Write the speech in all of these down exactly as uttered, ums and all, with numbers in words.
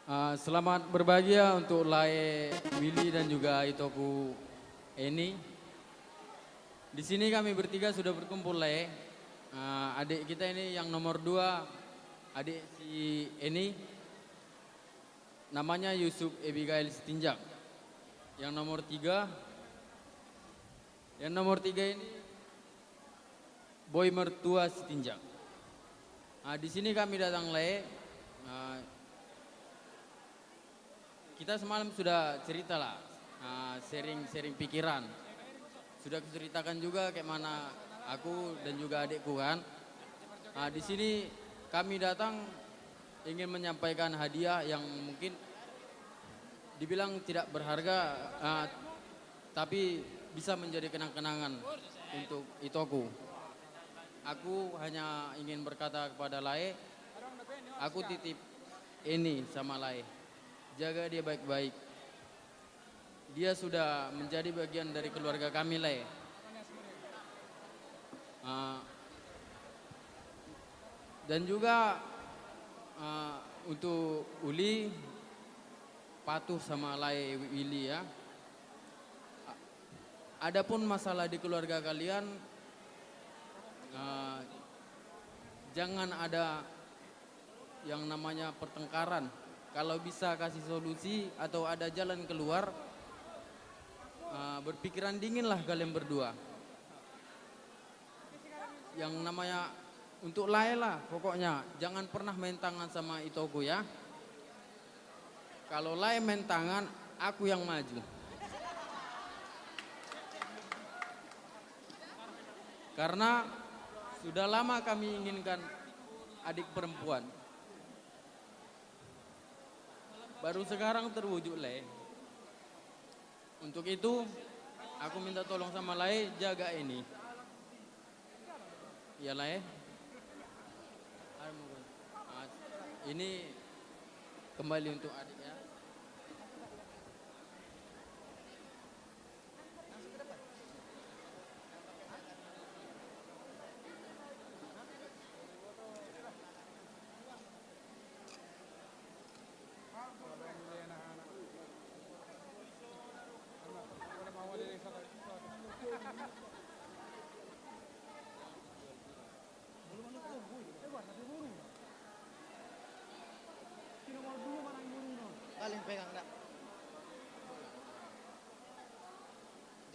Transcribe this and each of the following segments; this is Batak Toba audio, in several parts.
Ah, selamat berbahagia untuk Lae Willy dan juga itoku Eni. Di sini kami bertiga sudah berkumpul, Lae. Ah, adik kita ini yang nomor dua, adik si Eni, namanya Yusuf Abigail Sitinjak. Yang nomor tiga, yang nomor tiga ini Boy Mertua Sitinjak. Ah, di sini kami datang, Lae. Ah, kita semalam sudah cerita lah, ah, sharing-sharing pikiran. Sudah kuceritakan juga kayak mana aku dan juga adikku kan. Ah, di sini kami datang ingin menyampaikan hadiah yang mungkin dibilang tidak berharga, ah, tapi bisa menjadi kenang-kenangan untuk itoku. Aku hanya ingin berkata kepada Lae, aku titip Eni sama Lae. Jaga dia baik-baik. Dia sudah menjadi bagian dari keluarga kami, Lae. Ah, dan juga, ah, untuk Uli, patuh sama Lae Willy ya. A-, adapun masalah di keluarga kalian, eh, jangan ada yang namanya pertengkaran. Kalau bisa kasih solusi atau ada jalan keluar, eh, berpikiran dinginlah kalian berdua. Yang namanya untuk Lae lah, pokoknya jangan pernah main tangan sama itoku ya. Kalau Lae main tangan, aku yang maju. Karena sudah lama kami inginkan adik perempuan. Baru sekarang terwujud, Lae. Untuk itu, aku minta tolong sama Lae, jaga ini. Ya, Lae. Ini kembali untuk adik ya. Paling pegang dah.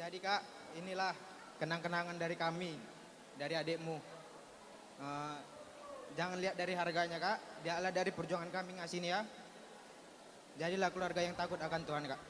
Jadi, Kak, inilah kenang-kenangan dari kami, dari adikmu. Eh, jangan lihat dari harganya, Kak. Lihatlah dari perjuangan kami ngasih ini, ya. Jadilah keluarga yang takut akan Tuhan, Kak.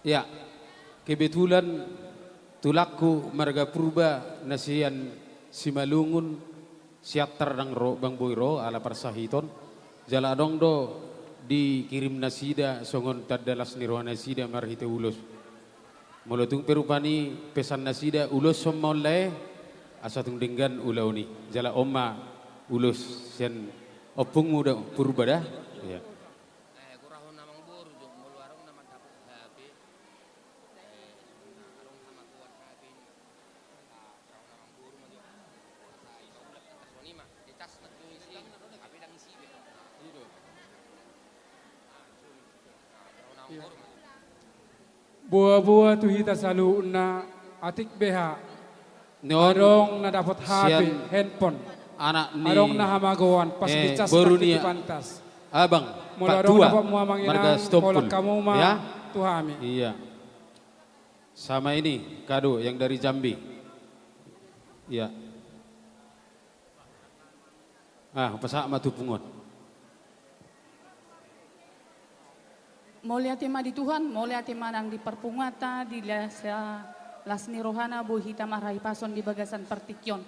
Ya, kebetulan tulangku marga Purba na sian Simalungun, Siantar ndang ro, ndang boi ro ala parsahiton. Jala adong do dikirim nasida songon tanda las ni roha nasida marhite ulos. Molo tung pe rupani pesan nasida, uloshon ma on lae, asa tung denggan ulaon i. Jala on ma ulos sian ompungmu da, Purba da. Iya. Boa-boa tu hita saluhutna, atik beha. Adong na dapot H P, handphone. Anak ni, adong na hamagoan, pas, eh, dicas boru ni pantas. Abang, molo adong dapot mua manginang, marga Sitompul. Holan hamu ma tu hami. Iya. Sama ini, kado yang dari Jambi. Iya. Ah, pasahat ma tu punguan. Mauliate ma di Tuhan, mauliate ma nang di parpunguanta, di las, las ni rohana boi hita marhahipason di bagasan partingkian on.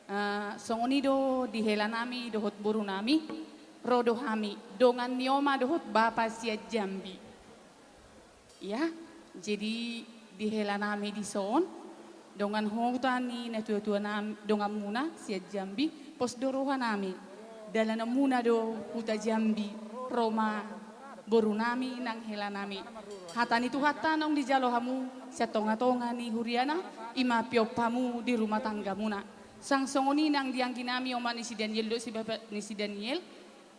Eh, songon i do di helanami dohot borunami, ro do hami, dongan ni oma dohot bapa sian Jambi. Ya, jadi di helanami dison, dongan huta ni natuatua nam-, donganmuna sian Jambi, pos do rohanami. Dalananmuna do huta Jambi, ro ma borunami nang helanami. Hata ni Tuhanta naung dijalo hamu sian tongatonga ni huriana, i ma piompar hamu di rumah tanggamuna. Sang songon i nang di angginami, oma ni si Daniel dohot si bapa ni si Daniel,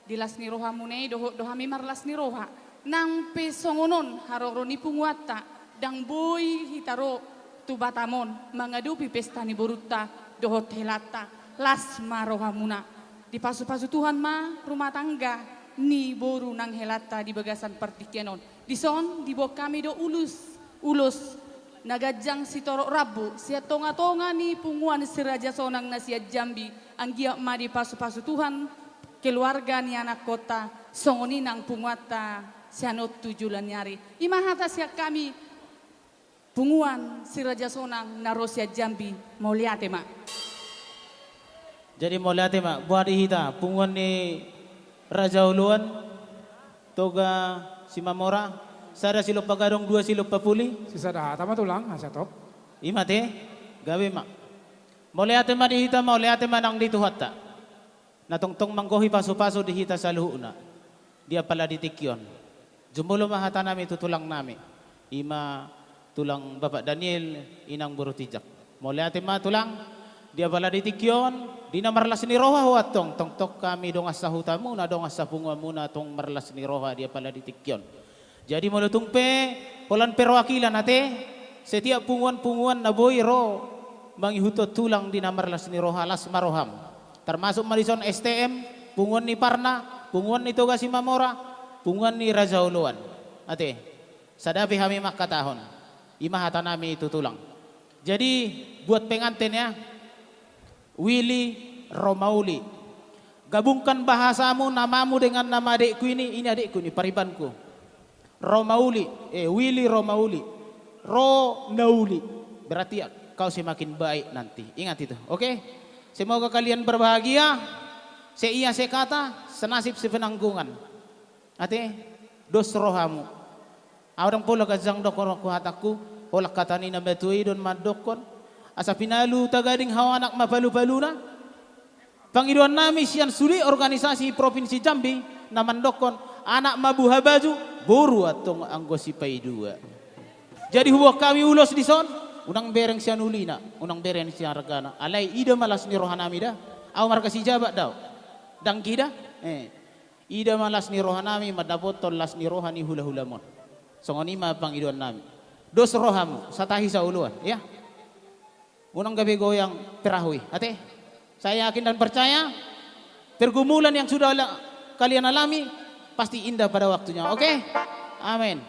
di las ni rohamuna i dohot do hami marlas ni roha. Nang pe songon on haroro ni punguanta, ndang boi hita ro tu Batam on mangadopi pesta ni borunta dohot helanta, las ma rohamuna. Dipasupasu Tuhan ma rumah tangga ni boru nang helanta di bagasan partingkian on. Dison diboan hami do ulos, ulos na ganjang sitorop rambu sian tongatonga ni punguan Si Raja Sonang na sian Jambi, anggiat ma dipasupasu Tuhan keluarga ni anakkonta, songon i nang punguanta sian on tu joloan ni ari. I ma hata sian hami punguan Si Raja Sonang na ro sian Jambi. Mauliate ma. Jadi mauliate ma, boha di hita punguan ni Raja Oloan, Toga Simamora, sada silompa gadong, dua silompa puli. Sisada hata ma Tulang, asa top. I ma ate, gabe ma. Mauliate ma di hita, mauliate ma nang di Tuhanta. Na tongtong manggohi pasupasu di hita saluhutna. Di apala di tingki on. Jumolo ma hatanami tu tulangnami. I ma tulang Bapak Daniel, inang boru Tijak. Mauliate ma tulang, di apala di tingki on, di na marlas ni roha ho antong, tongtong hami dongan sahutamuna, dongan sapunguanmuna, tong marlas ni roha di apala di tingki on. Jadi molo tung pe, holan perwakilan ate, setiap punguan-punguan na boi ro, mangihuthon tulang di na marlas ni roha, las ma roham. Termasuk ma dison S T M, punguan ni Parna, punguan ni Toga Simamora, punguan ni Raja Oloan. Ate, sada pe hami mangkatahon. I ma hatanami tu tulang. Jadi, buat pengantin ya, Willy Romauli. Gabungkan bahasamu, namamu dengan nama adekku ini, ini adekku ini, paribanku. Romauli, eh, Willy Romauli. Ro na uli. Berarti ya, kau semakin baik nanti. Ingat itu, oke? Semoga kalian berbahagia, seia sekata, senasib sepenanggungan. Ate, dos rohamu. Ahu ndang pola ganjang dohonon huhatangku, holan hata ni na matua i do mandokkon. Asa pinalu tagading hau anak ma palupaluna. Pangidoannami sian sude organisasi Provinsi Jambi na mandokkon, anak ma buha baju, boru antong anggo sipaidua. Jadi huboan hami ulos dison, unang bereng sian ulina, unang bereng sian argana. Alai ida ma las ni rohanami da. Ahu marga Sijabat da ahu. Ndang hida? Eh. Ida ma las ni rohanami mandapothon las ni roha ni hulahulam on. Songon i ma pangidoannami. Dos rohamu, satahi saoloan, ya. Unang gabe goyang perahu i, ate? Saya yakin dan percaya, pergumulan yang sudah la-, kalian alami, pasti indah pada waktunya, oke? Amin.